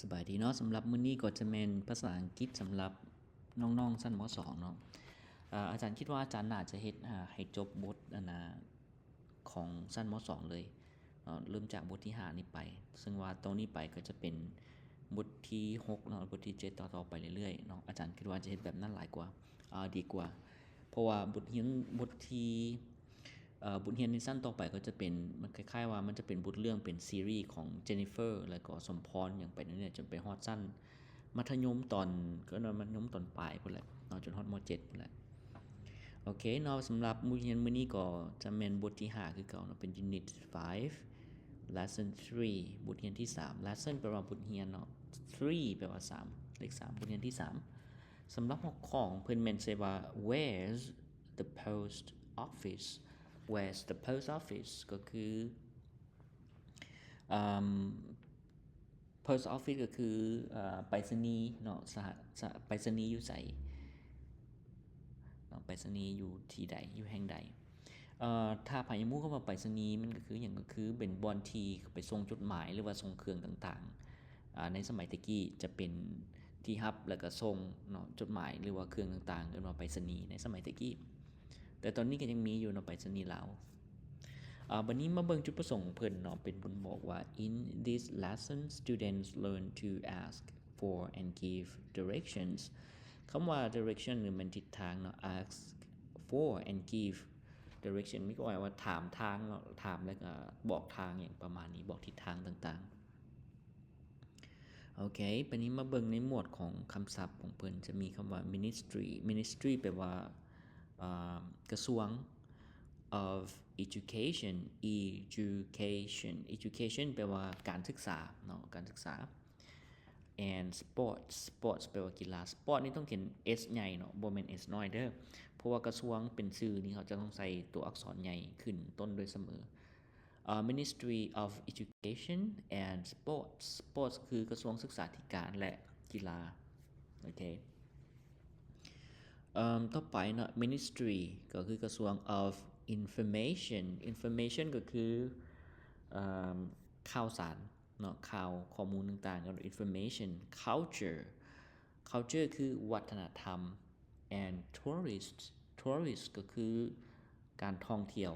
ສະບາຍດີເນາະ, ສຳລັບມື້ນີ້ກໍຈະແມ່ນພາສາອັງກິດສຳລັບນ້ອງໆຊັ້ນ ມ.ສອງ ເນາະ. ອາ ອາຈານຄິດວ່າອາຈານໜ້າຈະເຮັດ ອາ ໃຫ້ຈົບບົດ ອັນນ່າ ຂອງຊັ້ນ ມ.ສອງ ເລີຍເນາະ, ເລີ່ມຈາກບົດທີຫ້ານີ້ໄປ, ເຊິ່ງວ່າໂຕນີ້ໄປກໍຈະເປັນບົດທີຫົກເນາະ, ບົດທີເຈັດ ຕໍ່ໆໄປເລື້ອຍໆເນາະ. ອາຈານຄິດວ່າຈະເຮັດແບບນັ້ນຫຼາຍກວ່າ ອາ ດີກວ່າ, ເພາະວ່າບົດຮຽນ ບົດທີ ເອີ ບົດຮຽນໃນຊັ້ນຕໍ່ໄປກໍຈະເປັນ ມັນຄ້າຍໆວ່າມັນຈະເປັນບົດເລື່ອງເປັນຊີຣີຂອງເຈນນິເຟີ ແລ້ວກໍສົມພອນ ຫຍັງໄປເລື້ອຍໆ ຈົນໄປຮອດຊັ້ນມັດທະຍົມຕອນ ກໍວ່າມັດທະຍົມຕອນປາຍພຸ້ນແຫຼະເນາະ, ຈົນຮອດ ມ.ເຈັດ ພຸ້ນແຫຼະ. ໂອເຄເນາະ, ສຳລັບບົດຮຽນມື້ນີ້ກໍຈະແມ່ນບົດທີຫ້າຄືເກົ່າເນາະ, ເປັນ unit five lesson three ບົດຮຽນທີສາມ. Lesson ແປວ່າບົດຮຽນເນາະ, three ແປວ່າສາມ ເລກສາມ ບົດຮຽນທີສາມ. ສຳລັບຫົວຂໍ້ຂອງເພິ່ນແມ່ນໃສ່ວ່າ Where's the post office? Where's the post office? ກໍຄື ເອີ່ມ post office ກໍຄື ເອີ່ ໄປສະນີເນາະ, ສະ ສະ ໄປສະນີຢູ່ໃສເນາະ, ໄປສະນີຢູ່ທີ່ໃດ ຢູ່ແຫ່ງໃດ. ເອີ່ ຖ້າໃຜຍັງບໍ່ຮູ້ຄຳວ່າໄປສະນີ ມັນກໍຄືຫຍັງ? ກໍຄືເປັນບ່ອນທີ່ໄປສົ່ງຈົດໝາຍ ຫຼືວ່າສົ່ງເຄື່ອງຕ່າງໆ. ອາ ໃນສະໄໝແຕ່ກີ້ຈະເປັນທີ່ຮັບ ແລ້ວກໍສົ່ງເນາະ ຈົດໝາຍ ຫຼືວ່າເຄື່ອງຕ່າງໆ ເອີ້ນວ່າໄປສະນີ ໃນສະໄໝແຕ່ກີ້, ແຕ່ຕອນນີ້ກໍຍັງມີຢູ່ເນາະ ໄປສະນີລາວ. ອາ ບັດນີ້ມາເບິ່ງຈຸດປະສົງຂອງເພິ່ນເນາະ, ເປັນບົດບອກວ່າ In this lesson, students learn to ask for and give directions. ຄຳວ່າ direction ນີ້ແມ່ນທິດທາງເນາະ, ask for and give direction ມີຄວາມໝາຍວ່າຖາມທາງເນາະ, ຖາມແລ້ວກໍບອກທາງ ຫຍັງປະມານນີ້, ບອກທິດທາງຕ່າງໆ. ໂອເຄ, ບັດນີ້ມາເບິ່ງໃນໝວດຂອງຄຳສັບຂອງເພິ່ນ, ຈະມີຄຳວ່າ ministry. Ministry ແປວ່າ ເອີ່ ກະຊວງ of education, education, education ແປວ່າການສຶກສາເນາະ, ການສຶກສາ. And sports, sports ແປວ່າກິລາ. Sport ນີ້ຕ້ອງຂຽນ S ໃຫຍ່ເນາະ, ບໍ່ແມ່ນ S ນ້ອຍເດີ້, ເພາະວ່າກະຊວງເປັນຊື່ນີ້ ເຮົາຈະຕ້ອງໃສ່ຕົວອັກສອນໃຫຍ່ຂຶ້ນຕົ້ນດ້ວຍສະເໝີ. ເອີ່ Ministry of Education and Sports, Sports ຄືກະຊວງສຶກສາທິການ ແລະ ກິລາ. ໂອເຄ ເອີ່ມ ຕໍ່ໄປເນາະ, Ministry ກໍຄືກະຊວງ of Information, Information ກໍຄື ເອີ່ມ ຂ່າວສານເນາະ, ຂ່າວ ຂໍ້ມູນຕ່າງໆ Information. Culture, Culture ຄືວັດທະນະທຳ. And tourist, tourist ກໍຄືການທ່ອງທ່ຽວ.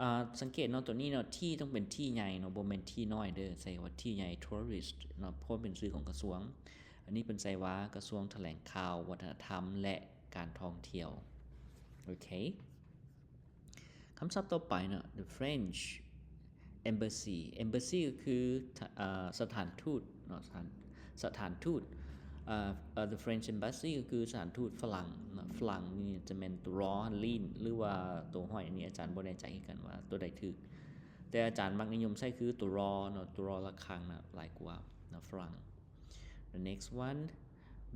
ອາ ສັງເກດເນາະ, ຕົວນີ້ເນາະ, T ຕ້ອງເປັນ T ໃຫຍ່ເນາະ, ບໍ່ແມ່ນ T ນ້ອຍເດີ້. ໃສ່ວ່າ T ໃຫຍ່ tourist ເນາະ, ເພາະເປັນຊື່ຂອງກະຊວງ. ອັນນີ້ເພິ່ນໃສ່ວ່າກະຊວງຖະແຫຼງຂ່າວ, ວັດທະນະທຳ ແລະ ການທ່ອງທ່ຽວ. ໂອເຄ. ຄຳສັບຕໍ່ໄປເນາະ, the French embassy. Embassy ກໍຄື ເອີ່ ສະຖານທູດເນາະ, ສະຖານ ສະຖານທູດ. ເອີ່ ເອີ່ the French embassy ກໍຄືສະຖານທູດຝຣັ່ງເນາະ. ຝຣັ່ງນີ້ຈະແມ່ນຕົວ ຣ ຫັ້ນ ລີ້ນ ຫຼືວ່າຕົວ ຫອຍ ອັນນີ້ອາຈານບໍ່ແນ່ໃຈຄືກັນວ່າຕົວໃດຖືກ, ແຕ່ອາຈານມັກນິຍົມໃຊ້ຄືຕົວ ຣ ເນາະ, ຕົວ ຣ ລະຄັງນະ ຫຼາຍກວ່າເນາະ, ຝຣັ່ງ. The next one,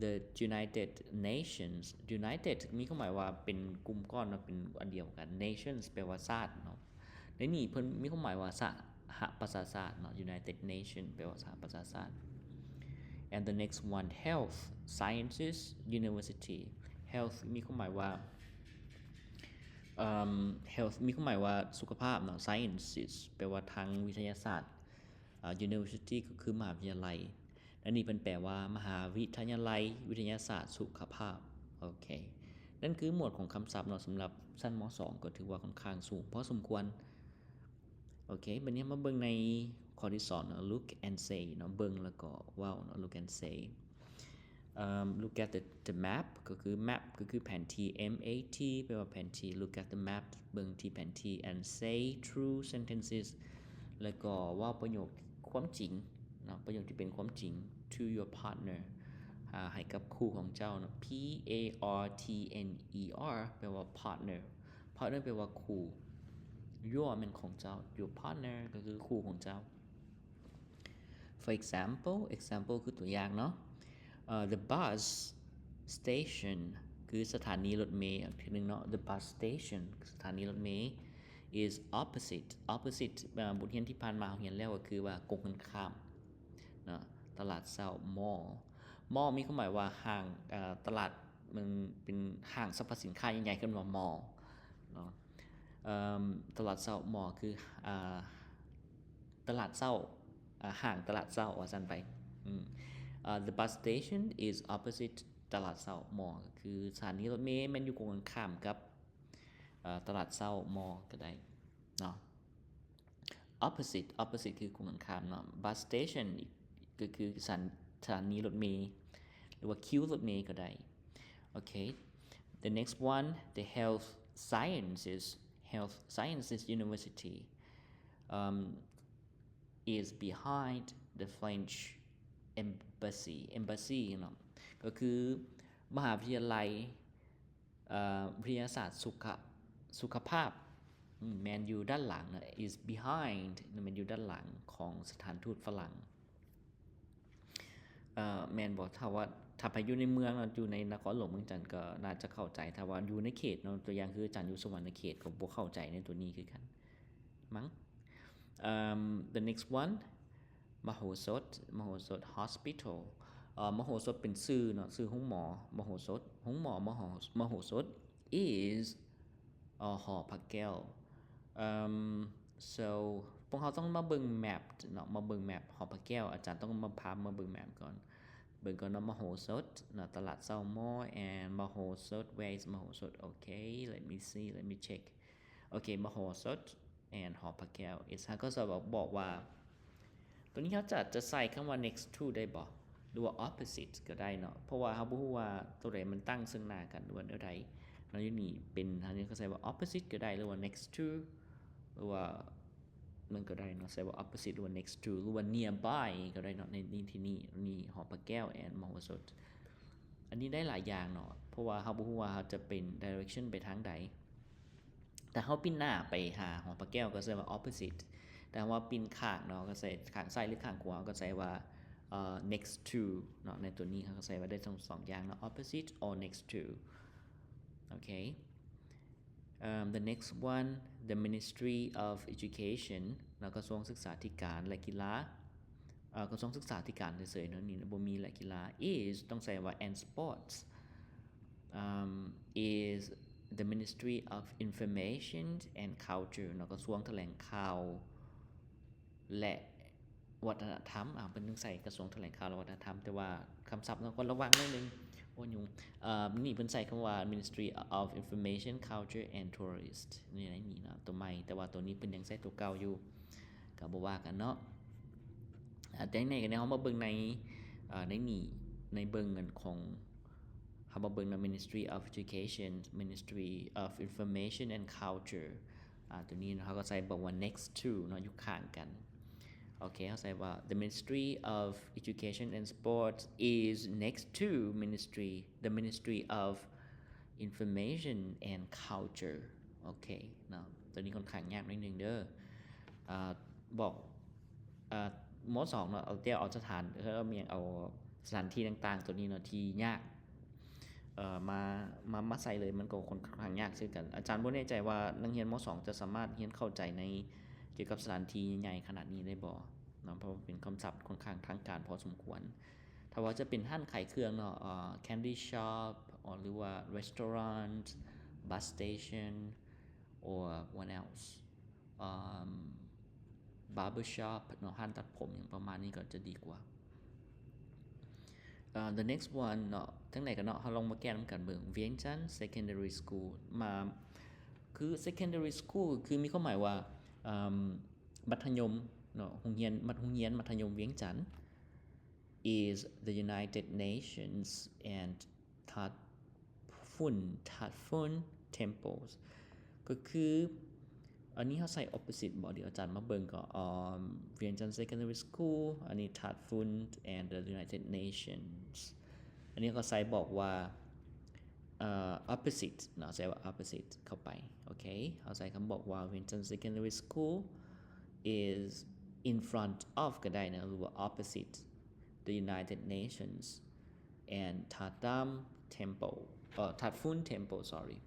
the United Nations. United ມີຄວາມໝາຍວ່າເປັນກຸ່ມກ້ອນເນາະ, ເປັນອັນດຽວກັນ. Nations ແປວ່າຊາດເນາະ. ໃນນີ້ເພິ່ນມີຄວາມໝາຍວ່າສະຫະປະຊາຊາດເນາະ, United Nation ແປວ່າສະຫະປະຊາຊາດ. And the next one, health, sciences, university. Health ມີຄວາມໝາຍວ່າ ເອີ່ມ health ມີຄວາມໝາຍວ່າສຸຂະພາບເນາະ, sciences ແປວ່າທາງວິທະຍາສາດ, ອາ university ກໍຄືມະຫາວິທະຍາໄລ. ອັນນີ້ເພິ່ນແປວ່າມະຫາວິທະຍາໄລວິທະຍາສາດສຸຂະພາບ. ໂອເຄ, ນັ້ນຄືໝວດຂອງຄຳສັບເນາະ, ສຳລັບຊັ້ນ ມ.ສອງ ກໍຖືວ່າຂ້ອນຂ້າງສູງພໍສົມຄວນ. ໂອເຄ, ບັດນີ້ເຮົາມາເບິ່ງໃນຂໍ້ທີສອງເນາະ, look and say ເນາະ, ເບິ່ງແລ້ວກໍເວົ້າເນາະ, look and say. ເອີ່ມ look at the the map ກໍຄື map ກໍຄືແຜນທີ່, M A T ແປວ່າແຜນທີ່. Look at the map ເບິ່ງທີ່ແຜນທີ່ and say true sentences ແລ້ວກໍເວົ້າປະໂຫຍກຄວາມຈິງເນາະ, ປະໂຫຍກທີ່ເປັນຄວາມຈິງ to your partner ອາ ໃຫ້ກັບຄູ່ຂອງເຈົ້າເນາະ, P A R T N E R ແປວ່າ partner, partner ແປວ່າຄູ່, your ແມ່ນຂອງເຈົ້າ, your partner ກໍຄືຄູ່ຂອງເຈົ້າ. For example, example ຄືຕົວຢ່າງເນາະ, ເອີ່ the bus station ຄືສະຖານີລົດເມ. ອີກເທື່ອໜຶ່ງເນາະ, the bus station ສະຖານີລົດເມ is opposite, opposite ເອີ່ ບົດຮຽນທີ່ຜ່ານມາເຮົາຮຽນແລ້ວ ກໍຄືວ່າກົງກັນຂ້າມເນາະ, ຕະຫຼາດເຊົ້າ mall. Mall ມີຄວາມໝາຍວ່າຫ້າງ, ເອີ່ ຕະຫຼາດ, ມັນເປັນຫ້າງສັບພະສິນຄ້າໃຫຍ່ໆ ເອີ້ນວ່າ mall ເນາະ. ເອີ່ມ ຕະຫຼາດເຊົ້າ mall ຄື ອາ ຕະຫຼາດເຊົ້າ, ອາ ຫ້າງຕະຫຼາດເຊົ້າວ່າຊັ້ນໄປ. ອືມ ເອີ the bus station is opposite ຕະຫຼາດເຊົ້າ mall ກໍຄືສະຖານີລົດເມແມ່ນຢູ່ກົງກັນຂ້າມກັບ ເອີ ຕະຫຼາດເຊົ້າ mall ກໍໄດ້ເນາະ. opposite opposite ຄືກົງກັນຂ້າມເນາະ. bus station ກໍຄືສະຖານ ສະຖານີລົດເມ ຫຼືວ່າຄິວລົດເມກໍໄດ້. ໂອເຄ the next one, the health sciences health sciences university um is behind the French embassy embassy ເນາະ ກໍຄືມະຫາວິທະຍາໄລ ເອີ ວິທະຍາສາດສຸຂະ ສຸຂະພາບ ອືມ ແມ່ນຢູ່ດ້ານຫຼັງເນາະ is behind ແມ່ນຢູ່ດ້ານຫຼັງຂອງສະຖານທູດຝຣັ່ງ. ເອີ ແມ່ນບໍ່? ຖ້າວ່າ ຖ້າໃຜຢູ່ໃນເມືອງເນາະ ຢູ່ໃນນະຄອນຫຼວງວຽງຈັນ ກໍໜ້າຈະເຂົ້າໃຈ. ຖ້າວ່າຢູ່ໃນເຂດເນາະ ຕົວຢ່າງຄືອາຈານຢູ່ສະຫວັນນະເຂດ ກໍບໍ່ເຂົ້າໃຈໃນຕົວນີ້ຄືກັນ. ມັງ um the next one ມະໂຫສົດ ມະໂຫສົດ hospital ເອີ ມະໂຫສົດເປັນຊື່ເນາະ ຊື່ໂຮງໝໍ ມະໂຫສົດ ໂຮງໝໍ ມະໂຫ ມະໂຫສົດ is ເອີ ຫໍພະແກ້ວ. um so ພວກເຮົາຕ້ອງມາເບິ່ງ map ເນາະ ມາເບິ່ງ map ຫໍພະແກ້ວ. ອາຈານຕ້ອງມາ ພາມາເບິ່ງ map ກ່ອນ ເບິ່ງກ່ອນເນາະ ມະໂຫສົດເນາະ ຕະຫຼາດເຊົ້າ mall and ມະໂຫສົດ where is ມະໂຫສົດ? ໂອເຄ let me see let me check. ໂອເຄ ມະໂຫສົດ and ຫໍພະແກ້ວ is ເຮົາກໍຈະບອກວ່າ ຕົວນີ້ເຮົາຈະ ຈະໃສ່ຄຳວ່າ next to ໄດ້ບໍ່ ຫຼືວ່າ opposite ກໍໄດ້ເນາະ ເພາະວ່າເຮົາບໍ່ຮູ້ວ່າຕົວໃດມັນຕັ້ງເຊິ່ງໜ້າກັນ ຫຼືວ່າແນວໃດເນາະ. ຢູ່ນີ້ເປັນ ເຮົາຈະໃສ່ວ່າ opposite ກໍໄດ້ ຫຼືວ່າ next to ຫຼືວ່າ ນັ້ນກໍໄດ້ເນາະ ໃສ່ວ່າ opposite ຫຼືວ່າ next to ຫຼືວ່າ nearby ກໍໄດ້ເນາະ. ໃນ ໃນທີ່ນີ້ ນີ້ ຫໍພະແກ້ວ and ມະໂຫສົດ ອັນນີ້ໄດ້ຫຼາຍຢ່າງເນາະ ເພາະວ່າເຮົາບໍ່ຮູ້ວ່າເຮົາຈະເປັນ direction ໄປທາງໃດ. ຖ້າເຮົາປິ່ນໜ້າໄປຫາຫໍພະແກ້ວ ກໍໃສ່ວ່າ opposite ແຕ່ວ່າປິ່ນຂ້າງເນາະ ກໍໃສ່ຂ້າງຊ້າຍ ຫຼື ຂ້າງຂວາ ກໍໃສ່ວ່າ ເອີ next to ເນາະ. ໃນຕົວນີ້ເຮົາກໍໃສ່ວ່າໄດ້ທັງສອງຢ່າງເນາະ opposite or next to. ໂອເຄ um the next one, the Ministry of Education ເນາະ ກະຊວງສຶກສາທິການ ແລະ ກິລາ ເອີ ກະຊວງສຶກສາທິການເສີຍໆເນາະ ນີ້ບໍ່ມີ ແລະ ກິລາ is ຕ້ອງໃສ່ວ່າ and sports um is the Ministry of Information and Culture ເນາະ ກະຊວງຖະແຫຼງຂ່າວ ແລະ ວັດທະນະທຳ. ອາ ເພິ່ນຈຶ່ງໃສ່ກະຊວງຖະແຫຼງຂ່າວ ແລະ ວັດທະນະທຳ ແຕ່ວ່າຄຳສັບເນາະ ກໍລະວັງໜ້ອຍໜຶ່ງ ໂອ້ຍ ຫຍຸ້ງ. ເອີ ນີ້ເພິ່ນໃສ່ຄຳວ່າ Ministry of Information, Culture and Tourist ໃນນີ້ເນາະ ຕົວໃໝ່ ແຕ່ວ່າຕົວນີ້ເພິ່ນຍັງໃຊ້ຕົວເກົ່າຢູ່ ກໍບໍ່ວ່າກັນເນາະ. ອາ ແຕ່ໃນນີ້ກໍເຮົາມາເບິ່ງໃນ ເອີ ໃນນີ້ ໃນເບິ່ງອັນຂອງ ເຮົາມາເບິ່ງໃນ Ministry of Education, Ministry of Information and Culture ອາ ຕົວນີ້ເຮົາກໍໃສ່ບອກວ່າ next to ເນາະ ຢູ່ຂ້າງກັນ. ໂອເຄ ເຮົາໃສ່ວ່າ the Ministry of Education and Sports is next to Ministry the Ministry of Information and Culture. ໂອເຄເນາະ ຕົວນີ້ຂ້ອນຂ້າງຍາກໜ້ອຍໜຶ່ງເດີ ອາ ບອກ ເອີ ມໍສອງເນາະ ເອົາແຕ່ເອົາສະຖານ ເອີ ເອົາສະຖານທີ່ຕ່າງໆ ຕົວນີ້ເນາະ ທີ່ຍາກ ເອີ ມາ ມາ ມາໃສ່ເລີຍ ມັນກໍຂ້ອນຂ້າງຍາກເຊັ່ນກັນ. ອາຈານບໍ່ແນ່ໃຈວ່ານັກຮຽນມໍສອງຈະສາມາດຮຽນເຂົ້າໃຈໃນ ກ່ຽວກັບສະຖານທີ່ໃຫຍ່ຂະໜາດນີ້ໄດ້ບໍ່ເນາະ ເພາະວ່າເປັນຄຳສັບຂ້ອນຂ້າງທາງການພໍສົມຄວນ. ຖ້າວ່າຈະເປັນຮ້ານຂາຍເຄື່ອງເນາະ ເອີ candy shop ຫຼືວ່າ restaurant, bus station or what else? um barber shop ເນາະ ຮ້ານຕັດຜົມ ຫຍັງປະມານນີ້ກໍຈະດີກວ່າ. ເອີ the next one ເນາະ ຈັ່ງໃດກໍເນາະ ເຮົາລອງມາແກ້ນຳກັນເບິ່ງ ວຽງຈັນ Secondary School ມາ ຄື Secondary School ຄືມີຄວາມໝາຍວ່າ ເອີ ມັດທະຍົມເນາະ ໂຮງຮຽນ ມັດ ໂຮງຮຽນມັດທະຍົມວຽງຈັນ is the United Nations and Thadphun Thadphun Temples ກໍຄື ອັນນີ້ເຮົາໃສ່ opposite ບໍ່ ດຽວອາຈານມາເບິ່ງກໍ ອາ ວຽງຈັນ Secondary School ອັນນີ້ Thadphun and the United Nations ອັນນີ້ກໍໃສ່ບອກວ່າ ເອີ opposite ເນາະ ໃສ່ວ່າ opposite ເຂົ້າໄປ. ໂອເຄ ເຮົາໃສ່ຄຳບອກວ່າ ວຽງຈັນ Secondary School is in front of ກໍໄດ້ນະ ຫຼືວ່າ opposite the United Nations and Thadam Temple ເອີ Thadphun Temple sorry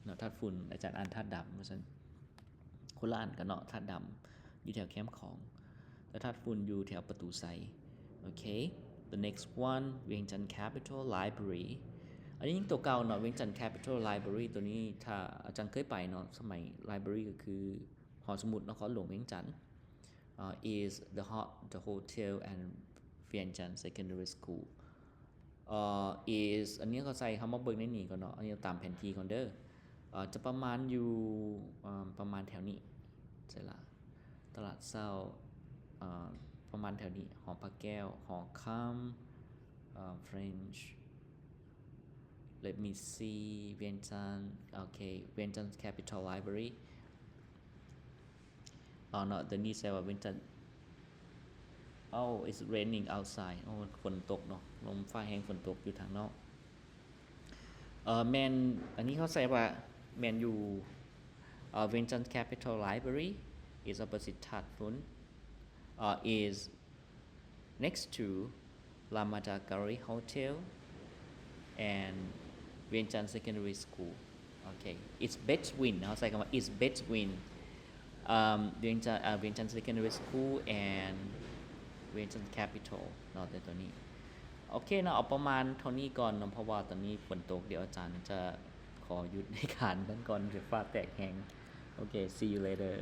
ເນາະ Thadphun ອາຈານອ່ານທາດດຳວ່າຊັ້ນ ຄົນລະອັນກັນເນາະ ທາດດຳຢູ່ແຖວແຄມຂອງ ແລະ ທາດຝຸ່ນຢູ່ແຖວປະຕູໄຊ. ໂອເຄ the next one ວຽງຈັນ Capitol Library ອັນນີ້ຍັງຕົວເກົ່າເນາະ ວຽງຈັນ Capitol Library ຕົວນີ້ຖ້າອາຈານເຄີຍໄປເນາະ ສະໄໝ library ກໍຄື ຫໍສະໝຸດນະຄອນຫຼວງວຽງຈັນ is the ho- the hotel and ວຽງຈັນ Secondary School ເອີ is ອັນນີ້ເຂົາໃສ່ ເຮົາມາເບິ່ງໃນນີ້ກ່ອນເນາະ ອັນນີ້ຕາມແຜນທີ່ກ່ອນເດີ ເອີ ຈະປະມານຢູ່ ເອີ ປະມານແຖວນີ້ ໃສ່ລະ ຕະຫຼາດເຊົ້າ ເອີ ປະມານແຖວນີ້ ຫໍພະແກ້ວ ຫໍຄຳ ເອີ French Let me see ວຽງຈັນ ໂອເຄ ວຽງຈັນ Capital Library ອໍ ເນາະ ຕົວນີ້ແສດງວ່າວຽງຈັນ Oh, it's raining outside. ໂອ້ ຝົນຕົກເນາະ ລົມຟ້າແຮງ ຝົນຕົກຢູ່ທາງນອກ ເອີ ແມ່ນ ອັນນີ້ເຂົາໃສ່ວ່າແມ່ນຢູ່ ເອີ ວຽງຈັນ Capital Library is opposite ທາດຝຸ່ນ ເອີ is next to Ramada Gallery Hotel and ວຽງຈັນ Secondary School. ໂອເຄ it's between ເຮົາໃຊ້ຄຳວ່າ it's between ເອີ ວຽງຈັນ ເອີ ວຽງຈັນ Secondary School and ວຽງຈັນ Capital ເນາະ ແຕ່ຕົວນີ້ ໂອເຄເນາະ ເອົາປະມານເທົ່ານີ້ກ່ອນເນາະ ເພາະວ່າຕອນນີ້ຝົນຕົກ ດຽວອາຈານຈະຂໍຢຸດໃນການນັ້ນກ່ອນ ດຽວຟ້າແຕກແຮງ ໂອເຄ see you later.